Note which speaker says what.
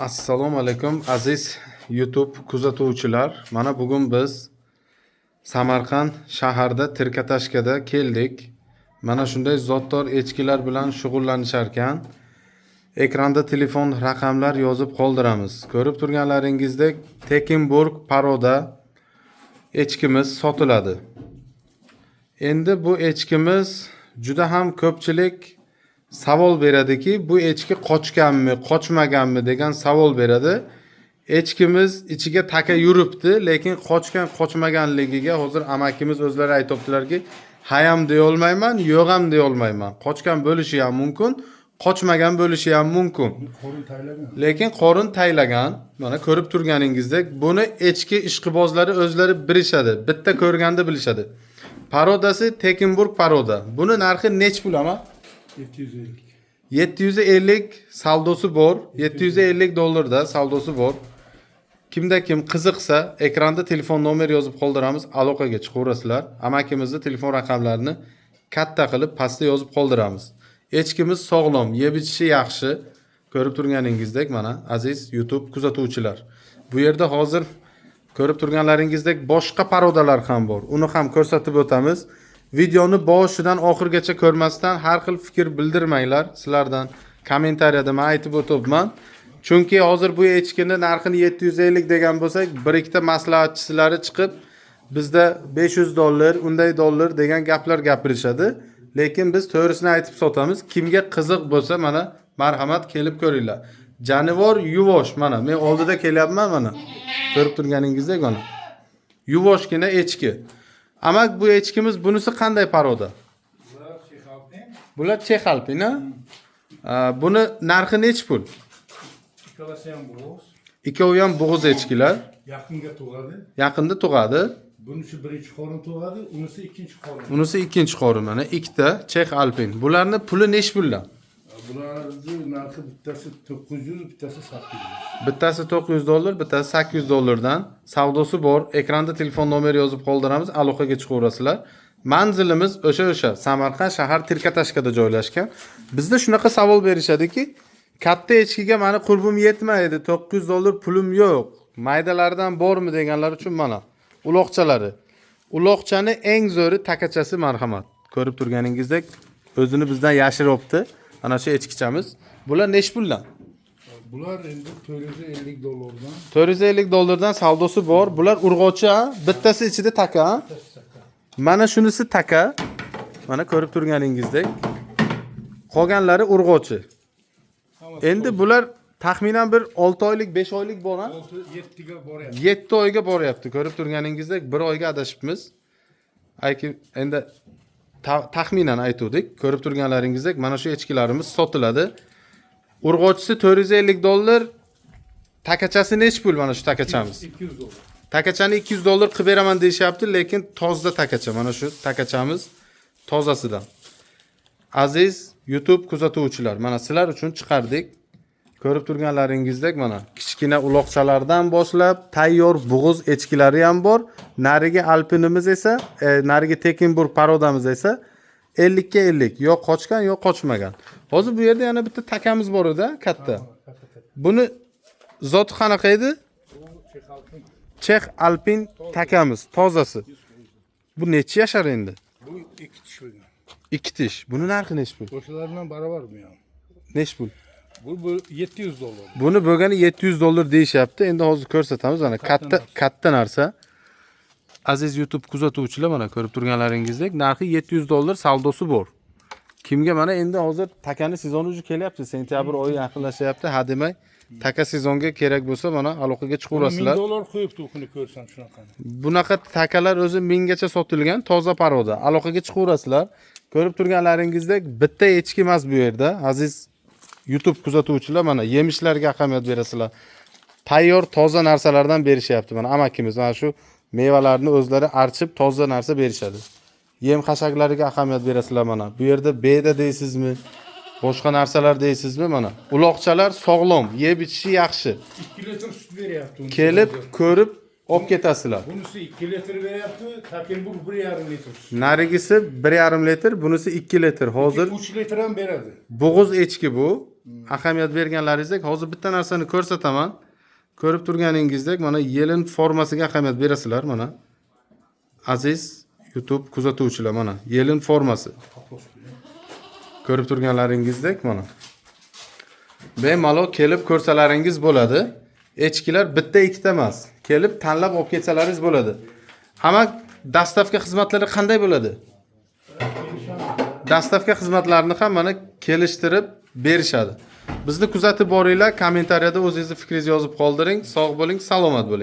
Speaker 1: Assalomu alaykum, aziz YouTube kuzatuvchilar. Mana bugun biz Samarqand shaharda Tirkatashkada keldik. Mana shunday zotdor echkilar bilan shug'ullanisharkan. Ekranda telefon raqamlar yozib qoldiramiz. Ko'rib turganlaringizdek, Tekinburg порода echkimiz sotiladi. Endi bu echkimiz juda ham ko'pchilik savol beradiki, bu echki qochganmi, qochmaganmi degan savol beradi. Echkimiz ichiga taka yuribdi, lekin qochgan, qochmaganligiga hozir amakimiz o'zlari aytyaptilarki, hayam deyolmayman, yo'q ham deyolmayman. Qochgan bo'lishi ham mumkin, qochmagan bo'lishi ham mumkin.
Speaker 2: Qorin taylagan.
Speaker 1: Lekin qorin taylagan. Mana ko'rib turganingizdek, buni echki ishqibozlari o'zlari bilishadi. Bitta ko'rganda bilishadi. Порода si Tekinburg порода. Buni narxi nech pul, ama?
Speaker 2: 750.
Speaker 1: 750, savdosi bor. 750 dollarda savdosi bor. Kimda kim qiziqsa, ekranda telefon nomer yozib qoldiramiz, aloqaga chiqaverasizlar. Amakimizni telefon raqamlarini katta qilib pastda yozib qoldiramiz. Echkimiz sog'lom, yeb ichishi yaxshi. Ko'rib turganingizdek, mana, aziz YouTube kuzatuvchilar. Bu yerda hozir ko'rib turganlaringizdek boshqa порода lar ham bor. Uni ham ko'rsatib o'tamiz. Videoni boshidan oxirigacha ko'rmasdan har xil fikr bildirmanglar. Sizlardan kommentariyada men aytib o'tyapman. Chunki hozir bu echkini narxini 750 degan bo'lsak, bir ikkita maslahatchilari chiqib bizda 500 dollar, unday dollar degan gaplar gapirishadi. Lekin biz to'g'risini aytib sotamiz. Kimga qiziq bo'lsa, mana, marhamat, kelib ko'ringlar. Jonivor yuvosh, mana men oldida kelyapman, mana. Ko'rib turganingizdek, mana. Yuvoshgina echki. Amak, bu echkimiz, bunisi qanday порода?
Speaker 2: Bular Chex Alpin.
Speaker 1: Bular Chex Alpin, a? Buni narxi nech pul?
Speaker 2: Ikkalasi ham bo'g'iz.
Speaker 1: Ikkovi ham bo'g'iz echkilar.
Speaker 2: Yaqinga tug'adi.
Speaker 1: Yaqinda tug'adi.
Speaker 2: Bunisi birinchi qorin tug'adi, unisi ikkinchi qorin.
Speaker 1: Unisi ikkinchi qorin, mana ikkita Chex Alpin. Bularni puli nech puldan?
Speaker 2: Bularni narxi bittasi 900, bittasi 800.
Speaker 1: Bittasi 900 dollar, bittasi 800 dollardan. Savdosi bor. Ekranda telefon nomeri yozib qoldiramiz, aloqaga chiqaverasizlar. Manzilimiz o'sha Samarqand shahar Tirkatashkada joylashgan. Bizda shunaqa savol berishadiki, katta echkiga mani qurbim yetmaydi, 900 dollar pulim yo'q. Maydalardan bormi deganlar uchun mana uloqchalari. Uloqchani eng zo'ri takachasi, marhamat. Ko'rib turganingizdek, o'zini bizdan yashiryapti. Ana shu echkichamiz. Bular nech puldan?
Speaker 2: Bular endi 450 dollardan.
Speaker 1: 450 dollardan, savdosi bor. Bular urg'ochi, ha? Bittasi ichida taka, ha?
Speaker 2: Bittasi taka.
Speaker 1: Mana shunisi taka. Mana ko'rib turganingizdek. Qolganlari urg'ochi.
Speaker 2: Hammasi
Speaker 1: Endi bular taxminan bir 6 oylik, 5 oylik bor, ha?
Speaker 2: 6 7 ga boryapti.
Speaker 1: 7 oyga boryapti. Ko'rib turganingizdek, 1 oyga adashibmiz. Ayki endi taxminan aytuvdik. Ko'rib turganlaringizdek, mana shu echkilarimiz sotiladi. Urg'ochisi 450 dollar. Takachasi nech pul, mana shu takachamiz?
Speaker 2: 200 dollar.
Speaker 1: Takachani 200 dollar qilib beraman deyishyapti, lekin toza takacha. Mana shu takachamiz tozasidan. Aziz YouTube kuzatuvchilar, mana sizlar uchun chiqardik. Ko'rib turganlaringizdek, mana kichkina uloqchalardan boshlab tayyor bo'g'iz echkilari ham bor. Narigi alpinimiz esa, narigi Tekinburg порода miz esa 50 ga 50, yo qochgan, yo qochmagan. Hozir bu yerda yana bitta takamiz bor edi, katta.
Speaker 2: Katta taka.
Speaker 1: Buni zoti qanaqa edi?
Speaker 2: Bu Chex Alpin.
Speaker 1: Chex Alpin takamiz, tozasi. Bu nechi yashar endi?
Speaker 2: Bu ikki tish bo'lgan.
Speaker 1: Ikki tish. Buni narxi nech pul?
Speaker 2: O'shalar bilan barobar bu ham.
Speaker 1: Nech pul?
Speaker 2: Bu 700 dollar.
Speaker 1: Buni bo'lgani 700 dollar deyishyapti. Endi hozir ko'rsatamiz, mana katta
Speaker 2: narsa.
Speaker 1: Katta narsa. Aziz YouTube kuzatuvchilar, mana ko'rib turganlaringizdek, narxi 700 dollar, savdosi bor. Kimga mana endi hozir takani sezoni уже kelyapti. Sentyabr oyi yaqinlashyapti. Ha demay, taka sezonga kerak bo'lsa, mana aloqaga
Speaker 2: 1000
Speaker 1: chiqaverasizlar.
Speaker 2: Dollar qo'yibdi uni ko'rsam shunaqani.
Speaker 1: Bunaqa takalar o'zi minggacha sotilgan, toza порода. Aloqaga chiqaverasizlar. Ko'rib turganlaringizdek, bitta echki emas bu yerda. Aziz YouTube kuzatuvchilar, mana yemishlarga ahamiyat berasizlar. Tayyor toza narsalardan berishyapti mana amakimiz. Mana shu mevalarni o'zlari archib toza narsa berishadi. Yem hashaklariga ahamiyat berasizlar mana. Bu yerda beda deysizmi? Boshqa narsalar deysizmi mana. Uloqchalar sog'lom, yeb ichishi yaxshi.
Speaker 2: 2 litr sut beryapti. Unisi
Speaker 1: Kelib
Speaker 2: hozir.
Speaker 1: Ko'rib olib ketasizlar.
Speaker 2: Bunisi 2 litr beryapti, Tekinburg 1,5 litr sut.
Speaker 1: Narigisi 1,5 litr, bunisi 2 litr. Hozir
Speaker 2: 3 litr ham beradi.
Speaker 1: bo'g'iz echki bu. Ahamiyat berganlaringizdek, hozir bitta narsani ko'rsataman. Ko'rib turganingizdek, mana yelin formasiga ahamiyat berasizlar, mana. Aziz YouTube kuzatuvchilar, mana yelin formasi. Ko'rib turganlaringizdek, mana. Bemalol kelib ko'rsalaringiz bo'ladi. Echkilar bitta ikkita emas. Kelib tanlab olib ketsalaringiz bo'ladi. Hamma доставка xizmatlari qanday bo'ladi? Доставка xizmatlarini ham mana kelishtirib berishadi. Bizni kuzatib boringlar, kommentariyada o'zingizni fikringizni yozib qoldiring. Sog' bo'ling, salomat bo'ling.